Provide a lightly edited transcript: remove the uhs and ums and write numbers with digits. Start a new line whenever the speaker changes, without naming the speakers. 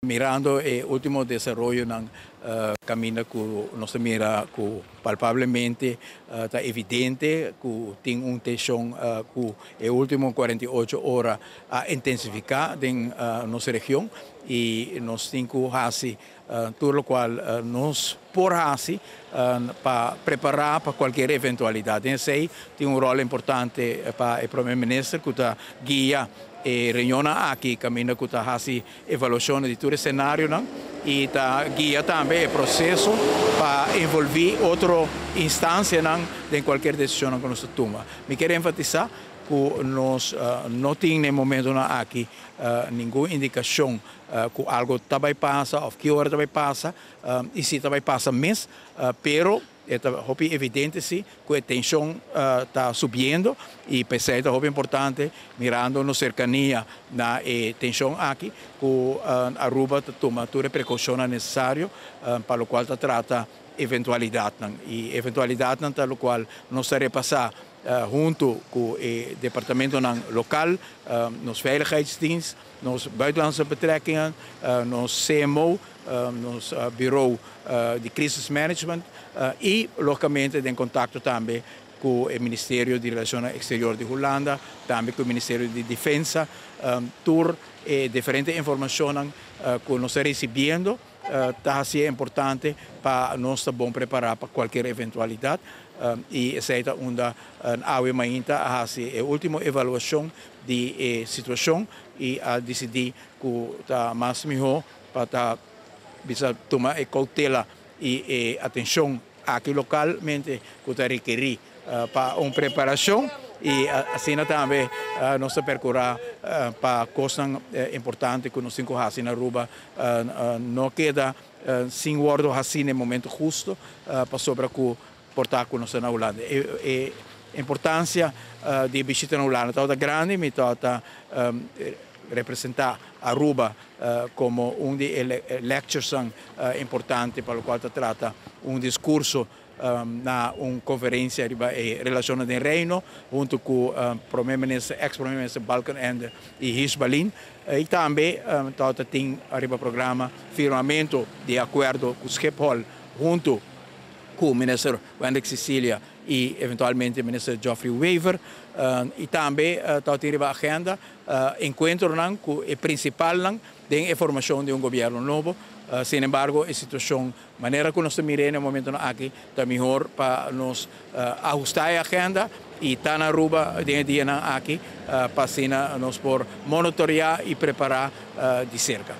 Mirando e último desaroyonan kaminda ku nos ta mira ku palpablemente ta evidente ku tin un tenshon ku e último 48 ora a intensifiká den nos region i nos tin ku hasi tur lokual nos por hasi pa prepará pa kualkier eventualidat. Den esei tin un ròl importante pa e Prome Minister ku ta guia e reunionnan aki kaminda ku ta hasi evaluashon di tur e senarionan i ta guia tambe e proseso pa envolví otro instansianan den kualkier desishonnan ku nos ta tuma. Mi kier enfatisá ku nos no tin na e momentonan aki ningun indikashon ku algu ta bai pasa òf ki ora ta bai pasa i si ta bai pasa mes, pero e ta hopi evidente si ku e tenshon ta subiendo i p'esei ta hopi importante mirando nos serkania na e tenshon aki ku Aruba ta tuma tur e prekoushonnan nesesario pa lokual ta trata eventualidatnan. I eventualidatnan ta lokual nos ta repasá huntu ku e departamentonan lokal, nos veiligheidsdienst, nos buitenlandse betrekkingen, nos CMO, nos bureau di crisismanagement i logicamente den kontakto tambe ku e Ministerio di Relashonnan Eksterior di Hulanda, tambe ku e Ministerio di Defensa. Tur e diferente informashonnan ku nos ta risibiendo ta hasié importante pa nos ta bon prepará pa kualkier eventualidat i esei ta unda awe mainta a hasi e último evaluashon di e situashon i a disidí ku ta mas mihó pa ta bisa tuma e koutela i e atenshon aki lokalmente ku ta rekerí pa un preparashon i asina tambe nos ta perkurá pa kosnan importante ku nos tin ku hasi na Aruba no keda sin wòrdu hasí na e momento husto pasobra ku por ta ku nos ta na Hulanda. E importansia di e bishita na Hulanda tabata grandi, mi tabata representá Aruba komo un di e lecturesnan importante pa lokual ta trata un diskurso na un konferensia riba e relashonnan den Reino huntu ku Prome Minister, eks Prome Minister Balkenende i Hirsch Balin. I tambe tabata tin riba programa firmamentu di e akuerdo ku Schiphol huntu ku Minister Wendrick Cecilia i eventualmente Minister Geoffrey Wever. I tambe tabatin riba agenda enkuentronan ku e prinsipalnan den e formashon di un gobièrnu nobo. Sin embargo, e situashon manera ku nos ta mir'é na e momentonan aki ta mihor pa nos ahustá e agenda i ta na Aruba den e dianan aki pa asina nos por monitoreá i prepará di serka.